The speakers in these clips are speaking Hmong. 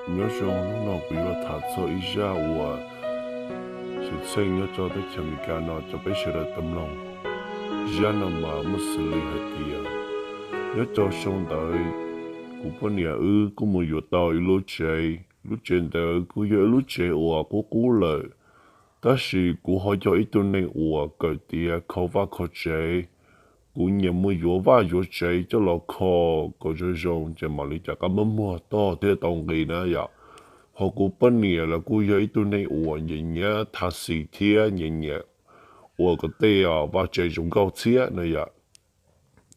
Nyob zoo, hnub no kuv yuav tham txog ib zaj uas tshwm sim nyob rau teb chaws Amelikas no rau peb sawv daws tau mloog. Zaj no mas muaj xws li hais tias, nyob rau xyoo ntawd, kuv poj niam wb kuj mus yuav tau ib lub tsev. Lub tsev ntawd kuj yog ib lub tsev uas qub qub lawm, tab sis kuv ho yog ib tug neeg uas kawm tiav kho vaj kho tsev. Kuv nyiam mus yuav vaj yuav tsev coj los kho kom zoo zoo ces mam li rov qab muab muag tog thiaj tau nqi na yom. Ho kuv poj niam los kuj yog ib tug neeg uas nyiam nyiam tha xis thiab nyiam nyiam ua kom tej vaj tsev zoo nkauj thiab na yom.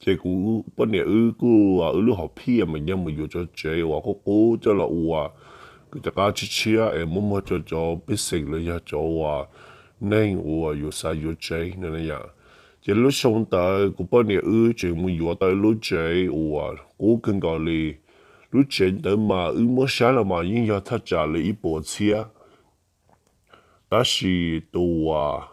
Ces kuv poj niam wb kuj, wb lub hom phiaj mas yog mus yuav cov tsev uas qub qub coj los ua, kuj rov qab tshiab tshiab es muab muag rau cov pej xeem los yog cov uas neeg uas yuav xav yuav tsev no na yom. Ces lub xyoo ntawd kuv poj niam wb tseem mus yuav tau ib lub tsev uas qub kawg nkaus li. Lub tsev ntawd mas wb muab saib los mas yeej yog thaj tsam li ib puas txhiab. Tab sis tus uas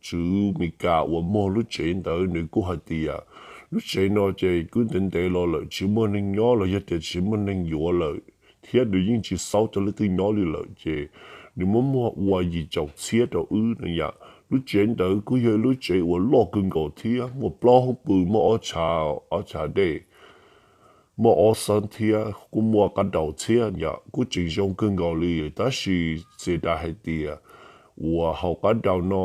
tswv Amelikas uas muag lub tsev ntawd nws kuj hais tias, lub tsev no ces kuj ntev ntev los lawm tsis muaj neeg nyob los yog tias tsis muaj neeg yuav lawm, thiab nws yeej tsis xaub cov leej twg nyob li lawm ces nws muab muag ua yim caum txhiab rau wb na yom. Lub tsev ntawd kuj yog ib lub tsev uas loj kawg nkaus thiab muaj plaub hoob pw, muaj ob tshav, ob tshav dej, muaj ob xab thiab kuj muaj qab daus thiab yom, kuj tseem zoo kawg nkaus li. Tab sis txias das hais tias uas hauv qab daus no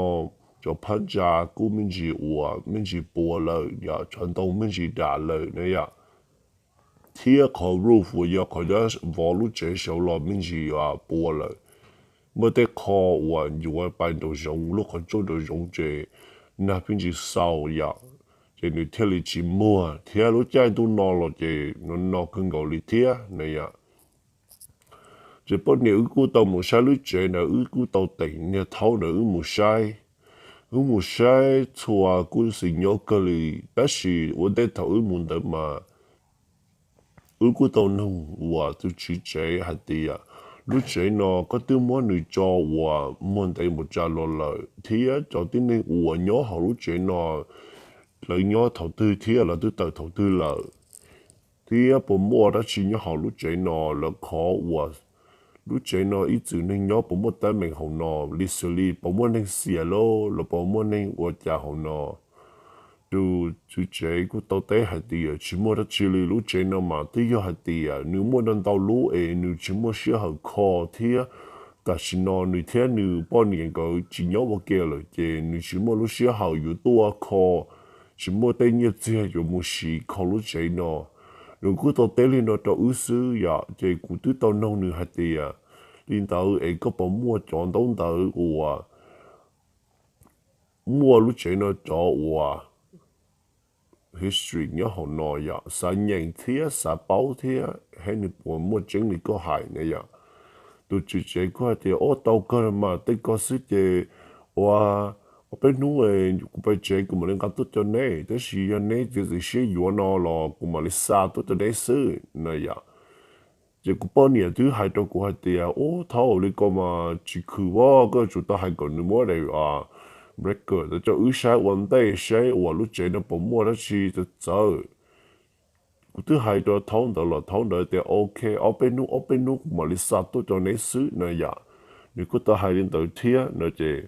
cov phab ntsa kuj me ntsis uas me ntsis puas lawm yom, tshav ntoo me ntsis dam lawm na yom. Thiab qhov roof uas yog qhov vov lub tsev saud los me ntsis puas lawm. Muaj tej qho uas yuav pais nraum zoov, lub qhov rooj nraum zoov ces nag pheej tsis xaus yom, ces nws thiaj li tsis muag. Thiab lub caij ntuj no los ces no no kawg nkaus li thiab na yom. Ces poj niam wb kuj tau mus saib lub tsev ntawd, wb kuj tau teem niag thaub ntawd wb mus saib. Wb mus saib txhua kuj xis nyob kawg li, tab sis ua ntej thaum wb mus ntawd mas wb kuj tau nug uas tus tswv tsev hais tias, lub tsev no koj twb muab nws tso uas muag ntev npaum cas los lawm, thiab cov tib neeg uas nyob hauv lub tsev no lawv nyob thaum twg thiab lawv twb tawm thaum twg lawm, thiab puas muaj dab tsi nyob hauv lub tsev no. Lawv qhov uas lub tsev no ib txwm neeg nyob puas muaj teeb meem hauv no, li xws li puas muaj neeg xiam los los puas muaj neeg ua cas hauv no. Tus tswv tsev kuj tau teb hais tias tsis muaj dab tsi li, lub tsev no mas twb yog hais tias nws muaj ntau ntau lub es nws tsis muaj sij hawm kho thiab tam sim no nws thiab nws poj niam nkawd tsis nyob ua ke lawm ces nws tsis muaj lub sij hawm yuav tuaj kho, tsis muaj tej nyiaj txiag yuav mus siv kho lub tsev no. Nws kuj tau teb li no rau wb xwb yom, ces kuv twb tau noog nws hais tias, li ntawd es koj puas muaj cov ntaub ntawv uas muaj lub tsev no cov uas history nyob hauv no yom, xav nyeem thiab xav paub thiab saib nws puas muaj tseeb li koj hais na yom. Tus tswv tsev kuj hais tias, ua tau kawg mas, tej ko xwb ces ua ob peb hnub kuv pais tsev kuv mam li nqa tuaj rau neb, tab sis yog neb txiav txim siab yuav no los kuv mam li xa tuaj rau neb xwb na yom. Ces kuv poj niam twb hais rau kuv hais tias, ua thaub, li ko mas tsis khwv as, koj yuav tsum tau hais kom nws muab daim breaker rau wb saib ua ntej saib uas lub tsev no puas muaj dab tsi txawv txawv. Kuv twb hais rau thaub ntawd los thaub ntawd tias ok, ob peb hnub ob peb hnub kuv mam li xa tuaj rau neb xwb na yom. Nws kuj tau hais li ntawd thiab no ces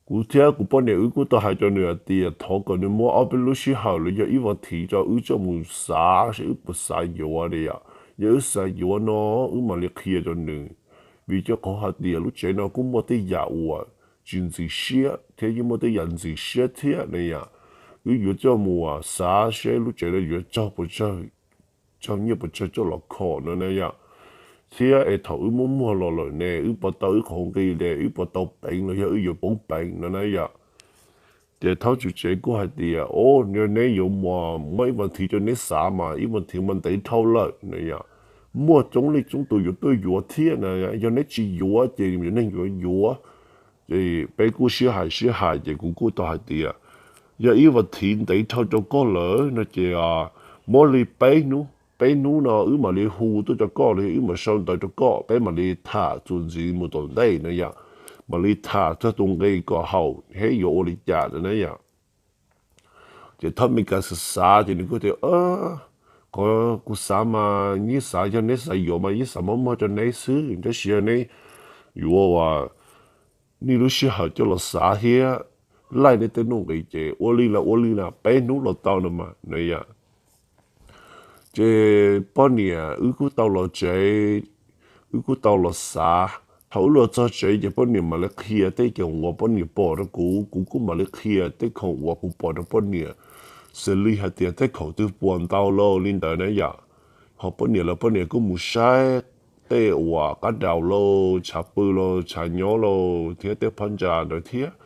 kuv thiab kuv poj niam wb kuj tau hais rau nws hais tias thov kom nws muab ob peb lub sij hawm los yog ib vas thiv rau wb coj mus xav saib wb puas xav yuav li yom. Yog wb xav yuav no wb mam li qhia rau nws, vim rau qhov hais tias lub tsev no kuj muaj tej yam uas tsis ntxim siab thiab yeej muaj tej yam ntxim siab thiab ne yom. Wb yuav coj mus xav saib lub tsev no yuav tsawg puas tsawg, tsawg nyiaj puas tsawg coj los kho no na yom. Thiab es thaum wb muab muag los lawm ne wb puas tau wb qhov nqi ne, wb puas tau peev los yog wb yuav poob peev no na yom. Ces thaub tswv tsev kuj hais tias, o, yog neb yuav mus muab ib vas thiv rau neb xav mas ib vas thiv mas ntev dhau lawm na yom. Muaj coob leej coob tus yuav tuaj yuav thiab na, yog neb tsis yuav ces yuav neeg yuav yuav. Ces peb kuj sib hais sib hais ces kuv kuj tau hais tias, yog ib vas thiv ntev dhau rau koj lawm no ces muab li peb hnub, peb hnub no wb mam li hu tuaj rau koj los yog wb mam sau ntawv rau koj, peb mam li tham txuas ntxiv mus tom ntej na yom. Mam li tham txog tus nqi kom haum thiab yuav ua li cas na yom. Ces thaub Amelikas xav xav ces nws kuj tias, Qhov kuv xav mas yeej xav yog neb xav yuav mas yeej xav muab muag rau neb xwb, tab sis yog neb yuav ua nej lub sij hawm coj los xav thiab laij nej tej nuj nqis ces ua li los ua li na, peb hnub los tau no mas na yom. Ces poj niam wb kuj tau los tsev, wb kuj tau los xav. Thaum wb los txog tsev ces poj niam mam li qhia tej khoom uas poj niam pom rau kuv, kuv kuj mam li qhia tej khoom uas kuv pom rau poj niam, xws li hais tias tej khoom twg puas ntau los li ntawd na yom. Ho poj niam los poj niam kuj mus saib tej uas qab daus los tshav pw los tshav nyob los thiab tej phab ntsa ntawd thiab,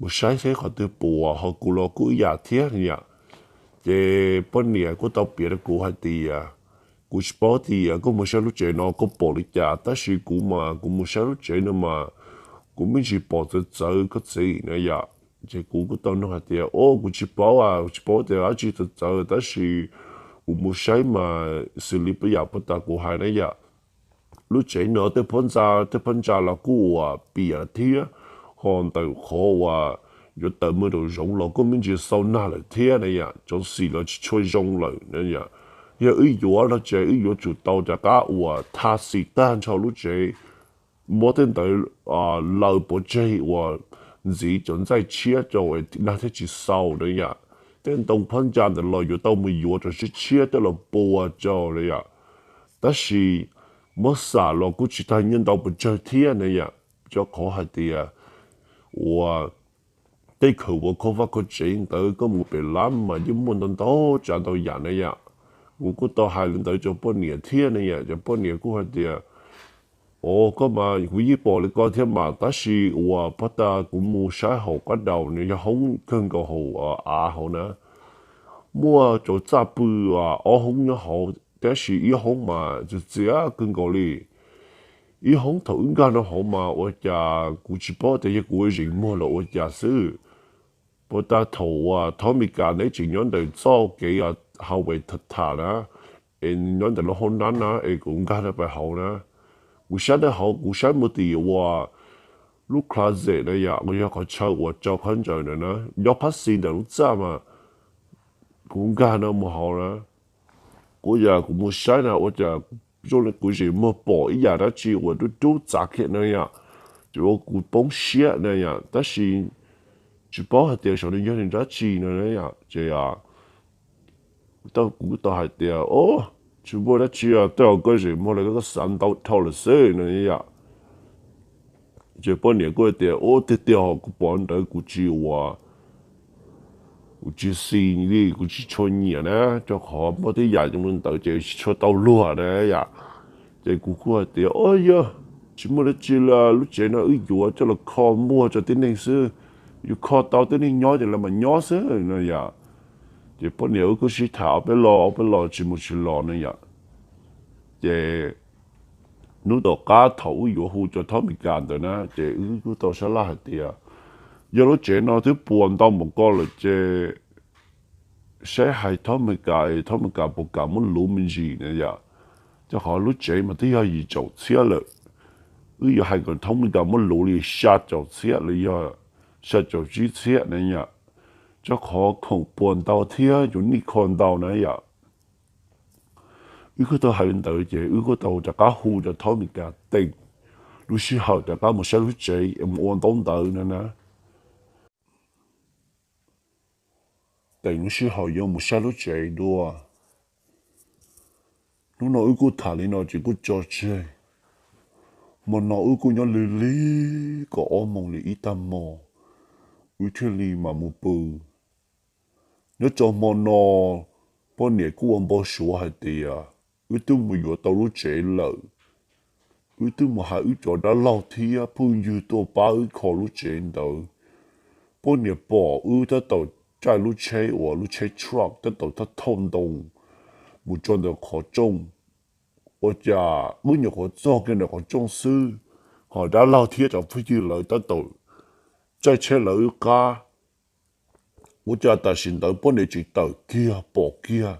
mus saib seb qhov twg puas, ho kuv los kuj ib yam thiab yom. Ces poj niam kuj tau piav rau kuv hais tias, kuv tsis paub tias koj mus saib lub tsev no koj pom li cas, tab sis kuv mas kuv mus saib lub tsev no mas kuv me ntsis pom txawv txawv koj txiv na yom. Ces kuv kuj tau nug hais tias, o, kuv tsis paub, kuv tsis paub tias dab tsi txawv txawv, tab sis kuv mus saib mas xws li peb yam puag ta kuv hais na yom. Lub tsev no tej phab ntsa, tej phab ntsa los kuj uas piam thiab, ho ntawm qhov uas yuav tawm mus rau zoov los kuj me ntsis xau nag lawm thiab na yom, tsoov xim los tsis tshua zoo lawm na yom. Yog wb yuav no ces wb yuav tsum tau rov qab uas tha xim tag nrho lub tsev, muab tej ntawd laws pov tseg uas ntxiv cov ntxaij tshiab rau nag thiaj tsis xau na yom. Tej ntoo phab ntsa ntawd los yuav tau mus yuav rau tshiab tshiab coj los pua rau na yom. Tab sis muab xam los kuj tsis tag nyiaj ntau pes tsawg thiab na yom, rau qhov hais tias uas tej khoom uas kho vaj kho tsev ntawd koj mus pem lab mas yeej muaj ntau ntau tsav ntau yam na yom. Kuv kuj tau hais li ntawd rau poj niam thiab na yom, ces poj niam kuj hais tias, o, koj mas kuv yeej pom li koj thiab mas, tab sis uas puag ta kuv mus saib hauv qab daus nws yog hoob kawg nkaus hauv av hauv na, muaj cov txaj pw ob hoob nyob hauv, tab sis ib hoob mas txias txias kawg nkaus li. Ib hoob thaum wb nkag rau hauv mas ua cas kuv tsis paub tias yog kuv zeem muag los ua cas xwb. Puag ta thaum uas thab Mes Kas neb tseem nyob ntawm txoj kev highway tham na, es nyob ntawm lub hoob nab na, es kuv nkag rau pem hauv na, kuv saib rau hauv, kuv saib mus tim uas lub closet na yom, uas yog qhov chaw uas tso khaub ncaws ntawd na, nyob phab xis ntawm lub txaj mas kuv nkag no mus hauv na, kuv yam kuv mus saib na ua cas zoo li kuv zeem muag pom ib yam dab tsi uas dub dub txav kiag na yom, ces ua kuv poob siab na yom, tab sis tsis paub hais tias saum no yog li dab tsi no yom, ces kuv tau hais tias, o, tsis muaj dab tsi, tej zaum koj zeem muag lawm, koj xav ntau dhau lawm xwb no yom. Ces poj niam kuj hais tias, o, tiag tiag hos, kuv pom ntawd kuv tsis ua, kuv tsis xis li, kuv tsis tshua nyiam na, rau qhov muaj tej yam zoo li ntawd ces tsis tshua tau luag na yom. Ces kuv kuj hais tias, o, yog tsis muaj dab tsi li, lub tsev no wb yuav coj los kho muag rau tib neeg xwb, yuav kho tau tib neeg nyob ces lawv mam nyob xwb no yom. Ces poj niam wb kuj sib tham ob peb lo ob peb lo tsis mus tsis los no yom. Ces hnub tom qab thaum wb yuav hu rau thab Mes Kas ntawd na, ces wb kuj tau sab laj hais tias, yog lub tsev no twb puas ntau mus ko lawm ces saib hais thab Mes Kas, thab Mes Kas puas kam muab luv me ntsis na yom. Rau qhov lub tsev mas twb yog yim caum txhiab lawm, wb yuav hais kom thab Mes Kas muab luv li xya caum txhiab los yog xya caum tsib txhiab na yom. Rau qhov khoom puas ntau thiab yuav nij kho ntau na yom. Wb kuj tau hais li ntawd ces wb kuj tau rov qab hu rau thab Mes Kas teem lub sij hawm rov qab mus saib lub tsev es mus ua ntaub ntawv no na. Teem lub sij hawm yuav mus saib lub tsev dua. Hnub no wb kuj tham li no ces kuj tso tseg. Hmo no wb kuj nyob lig lig kaum ob moos li ib tag hmo, wb thiaj li mam mus pw. Nyob rau hmo no, poj niam kuj ua npau suav hais tias wb twb mus yuav tau lub tsev lawm. Wb twb mus hais wb cov dab laug thiab phooj ywg tuaj pab wb kho lub tsev ntawd. Poj niam pom wb tab tom caij lub tsheb uas lub tsheb truck tab tom thauj ntoo mus txog ntawm qhov rooj. Ua cas wb nyuam qhuav txog kiag ntawm qhov rooj xwb, ho dab laug thiab cov phooj ywg lawv tab tom caij tsheb lawv wb qab. Ua cas tam sim ntawd poj niam tseem tawm kiag pom kiag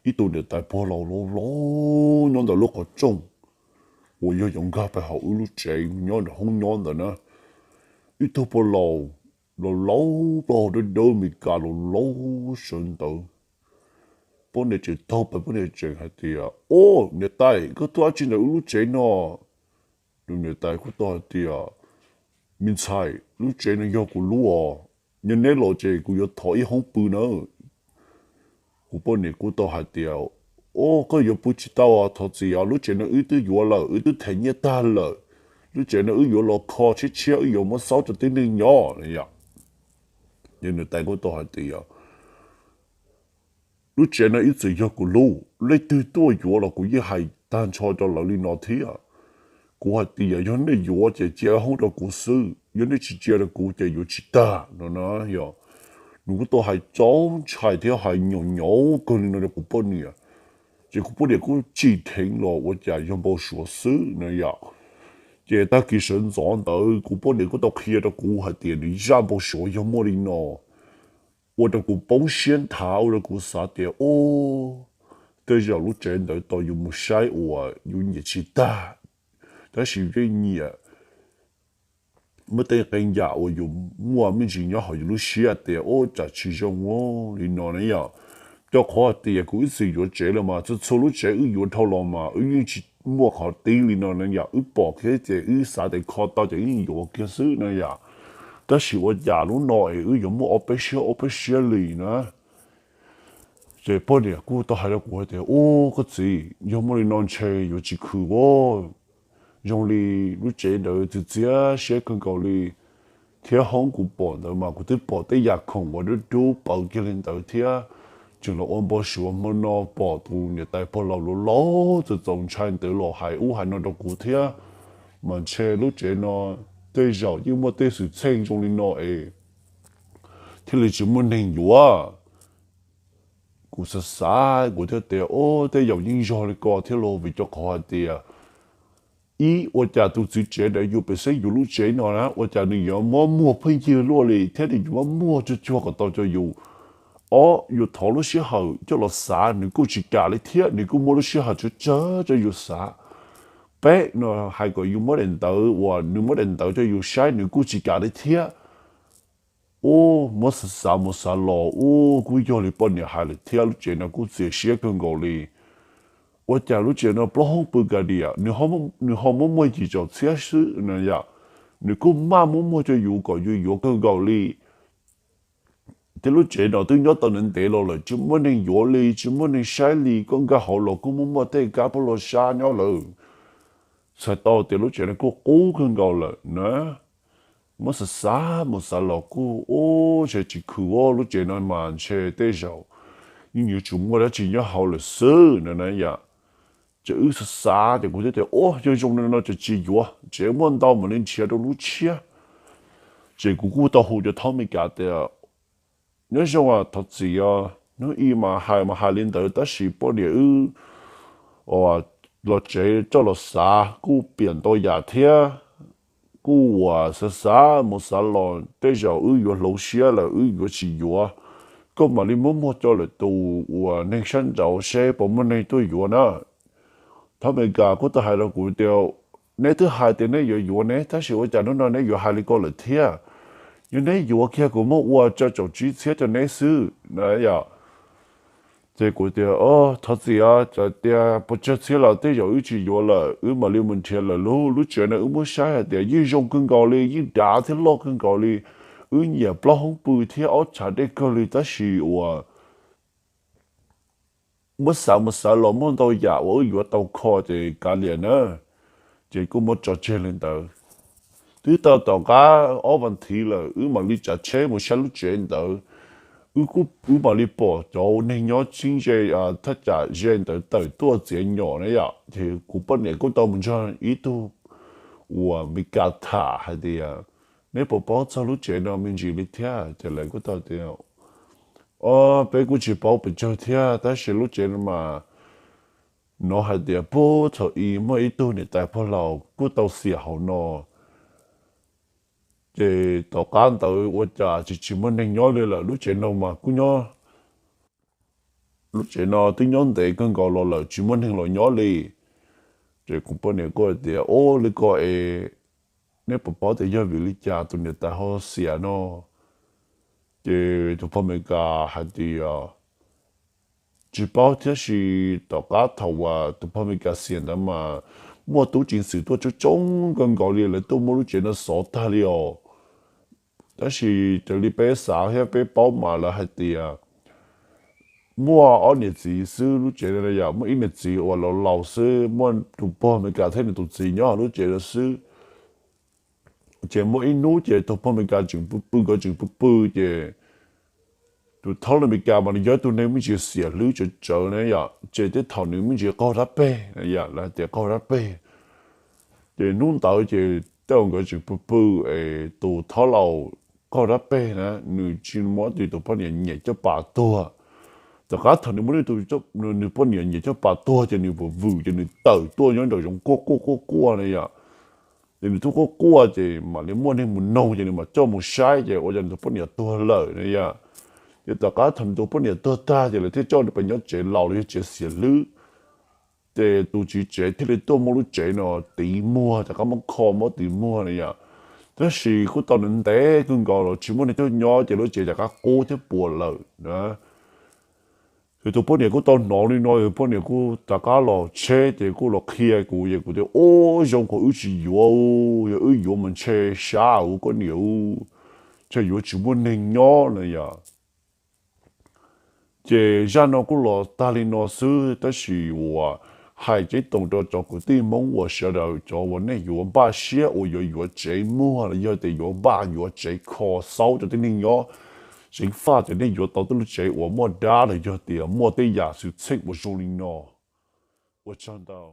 ib tug niam tais pog laus laus laus nyob ntawm lub qhov rooj uas yog yuav nkag pem hauv wb lub tsev nyob nram hoob nyob ntawd na. Ib tug pog laus, laus laus, plaub hau dawb dawb Mes Kas laus laus sawv ntawd. poj niam tseem taug pais, poj niam tseem hais tias, Ob, niam tais, koj tuaj dab tsi ntawm wb lub tsev no? Tus niam tais kuj tau hais tias, Me ntxhais, lub tsev no yog kuv lub os, yog neb los ces kuv yuav thov ib hoob pw nawb. Kuv poj niam kuj tau hais tias, Ob, koj yuav pw tsis tau, thov txim os, lub tsev no wb twb yuav lawm, wb twb them nyiaj tag lawm. Lub tsev no wb yuav los kho tshiab tshiab, wb yuav muab xauj rau tib neeg nyob no yom. Ces niam tais kuj tau hais tias, Lub tsev no ib txwm yog kuv lub, leej twg tuaj yuav los kuv yeej hais tag nrho rau lawv li no thiab. Kuv hais tias yog nej yuav ces cia hoob rau kuv xwb, yog nej tsis cia rau kuv ces yuav tsis tag no na yom. Nws kuj tau hais txaus ntshai thiab hais nyaum nyaum kawg li no rau kuv poj niam. Ces kuv poj niam kuj tsim dheev los ua cas yog npau suav xwb na yom. Ces tag kis sawv ntxov ntawd kuv poj niam kuj tau qhia rau kuv hais tias nws zaj npau suav yog muaj li no, ua rau kuv poob siab nthav, ua rau kuv xav tias, Ob, tej zaum lub tsev ntawd tau yus mus saib uas yus nyiam tsis tag, tab sis yeej nyiam muab tej qee yam uas yus muaj me ntsis nyob hauv yus lub siab tias, Ob, tsam tsis zoo li no ne yom. Rau qhov hais tias kuv ib txwm yuav tsev los mas txhua txhua lub tsev wb yuav dhau los mas wb yeej tsis muaj qhov tib li no ne yom. Wb pom kiag ces wb xav tias kho tau ces wb yeej yuav kiag xwb na yom. Tab sis ua cas lub no es wb yuav muaj ob peb siab ob peb siab li na. Ces poj niam kuj tau hais rau kuv hais tias, Ub, koj txiv, yog muaj li no ntshe yuav tsis khwv ua zoo li lub tsev ntawd txias txias siab kawg nkaus li, thiab hoob kuv pom ntawd mas kuv twb pom tej yam khoom uas dub dub pawv kiag li ntawd thiab. Tseem los ua npau suav hmo no pom tus niam tais pog laus laus txaus txaus ntshai ntawd los hais ub hais no rau kuv thiab, mas ntshe lub tsev no tej zaum yeej muaj tej xwm txheej zoo li no es thiaj li tsis muaj neeg yuav. Kuv xav xav kuv thiaj tias, Ob, tej zaum yeej yog li ko thiab los vim rau qhov hais tias, ib, ua cas tus txiv tsev ntawd yus pem xeeb yus lub tsev no na ua cas nws yuav muab muag pheej yig luaj li thiab nws yuav muab muag tsuag tsuag kom tau rau yus. Ob, yus thov lub sij hawm coj los xav nws kuj tsis kam li thiab nws kuj muab lub sij hawm tsawg tsawg rau yus xav. Peb, no hais kom yus muab daim ntawv uas nws muab daim ntawv rau yus saib nws kuj tsis kam li thiab. Ub, muab xav xav mus xav los ub kuj yog li poj niam hais lawm thiab, lub tsev no kuj txias siab kawg nkaus li. Ua cas lub tsev no plaub hoob pw ka diam, nws ho muab muag yim caum txhiab xwb na yom. Nws kuj maj muab muag rau yus kom yus yuav kawg nkaus li. Thiab lub tsev no twb nyob tau ntev ntev los lawm tsis muaj neeg yuav li, tsis muaj neeg saib li, koj nkag hauv los kuj muaj muaj tej kab pab los sab nyob lawm. Txhais tau tias lub tsev no kuj qub kawg nkaus lawm na. Muab xav xav mus xav los kuj ub ntshe tsis khwv ua lub tsev no mas ntshe tej zaum yeej yuav tsum muaj dab tsi nyob hauv lawm xwb na yom. Ces wb xav xav ces kuv thiaj tias, Ub, yog zoo li no ces tsis yuav, tsev muaj ntau mam li nrhiav rau lub tshiab. Ces kuv kuj tau hu cov thab Amelikas tias, Nyob zoo, thov txim os, hnub i mas hais mas hais li ntawd tab sis poj niam wb los tsev coj los xav kuj piam ntau yam thiab, kuj uas xav xav mus xav los tej zaum wb yuav hloov siab lawm wb yuav tsis yuav. Koj mam li muab muag rau lawm tus uas neeg sab nraud seb puas muaj neeg tuaj yuav na. Thab Amelikas kuj tau hais rau kuv tias, Neb twb hais tias neb yuav yuav ne, tab sis ua cas hnub no neb yuav hais li ko lawm thiab? Yog neb yuav kiag kuv muab ua rau caum tsib txhiab rau neb xwb na yom. Ces kuv tias, Thov txim, txawm tias puas tsawg txhiab los tej zaum wb tsis yuav lawm, wb mam li mus nrhiav lawm lauj. Lub tsev no wb muab saib hais tias yeej zoo kawg nkaus li, yeej dav thiab loj kawg nkaus li. Wb nyiam plaub hoob pw thiab ob tshav dej kawg li tab sis uas muab xav mus xav los muaj ntau yam uas wb yuav tau kho ces kav liam na. Ces kuj muab tso tseg li ntawd. Twb tau tom qab ob vas thiv lawm wb mam li tsav tsheb mus saib lub tsev ntawd. Wb mam li pom cov neeg nyob tsib ze, thaj tsam ze ntawd tawm tuaj txiav nyom na yom. Ces kuv poj niam kuj tau mus nrog ib tug uas Amelikas tham hais tias, Neb puas paub txog lub tsev no me ntsis li thiab? Ces lawv kuj tau tias, Peb kuj tsis paub pes tsawg thiab tab sis lub tsev no mas, hnov hais tias puag thaum i muaj ib tug niam tais pog laus kuj tau xiam hauv no. Ces tom qab ntawd ua cas tsis tsis muaj neeg nyob li lawm, lub tsev no mas kuj nyob, lub tsev no twb nyob ntev kawg nkaus los lawm tsis muaj neeg los nyob li. Ces kuv poj niam kuj hais tias, Ub, li ko es neb puas paub tias yog vim li cas tus niam tais ho xiam no? Ces tus pog Amelikas hais tias, tsis paub thiab, tab sis tom qab thaum uas tus pog Amelikas xiam ntawd mas muaj tub ceev xwm tuaj coob coob kawg nkaus li, lawv tuaj muab lub tsev no xov tag li os. Tab sis raws li peb xav thiab peb paub mas lawv hais tias muaj ob niam txiv xwb lub tsev no yom, muaj ib niam txiv uas laus laus xwb, muaj tus pog Amelikas thiab nws tus txiv nyob hauv lub tsev no xwb. Ces muaj ib hnub ces tus pog Amelikas tseem pw pw, nkawd tseem pw pw ces tus thab laug Amelikas mas nws yog ib tug neeg me ntsis xiam hlwb tsawv tsawv na yom, ces tej thaum nws me ntsis qaug dab peg, lawv hais tias qaug dab peg. Ces hnub ntawd ces tej zaum nkawd tseem pw pw es tus thab laus qaug dab peg na, nws tsis muab tus poj niam nyem caj pas tuag. Tom qab thaum nws muab nws poj niam nyem caj pas tuag ces nws vwm vwm ces nws tawm tuaj nyob nraum zoov quaj quaj quaj quaj na yom. Ces nws tuaj quaj quaj ces mam li muaj neeg mus noog ces nws mam coj mus saib ces ua cas nws tus poj niam tuag lawm na yom. Ces tom qab thaum nws tus poj niam tuag tag ces lawv thiaj coj nws pem nyob tsev laus los yog tsev xiam hlwb. Ces tus tswv tsev thiaj li tuaj muab lub tsev no tiv muag, rov qab muab kho muab tiv muag na yom. Tab sis kuj tau ntev kawg nkaus los tsis muaj neeg tuaj nyob ces lub tsev rov qab qub thiab puas lawm na. Ces tus poj niam kuj tau hnov li no, tus poj niam kuj rov qab los tsheb ces kuj los qhia kuv, ces kuv tias ua zoo, qhov wb tsis yuav, yog wb yuav mas ntshe sab ua koj niam, ntshe yuav tsis muaj neeg nyob na yom. Ces zaj no kuj los tag li no xwb, tab sis uas hais ceeb toom rau cov kwv tij Hmoob uas sawv daws cov uas nej yuav npaj siab uas yuav yuav tsev muag los yog tias yuav npaj yuav tsev kho xauv rau tej neeg nyob, ceev faj tias nej yuav tau tej lub tsev uas muaj dab los yog tias muaj tej yam xwm txheej uas zoo li no. Ua tsaug ntau.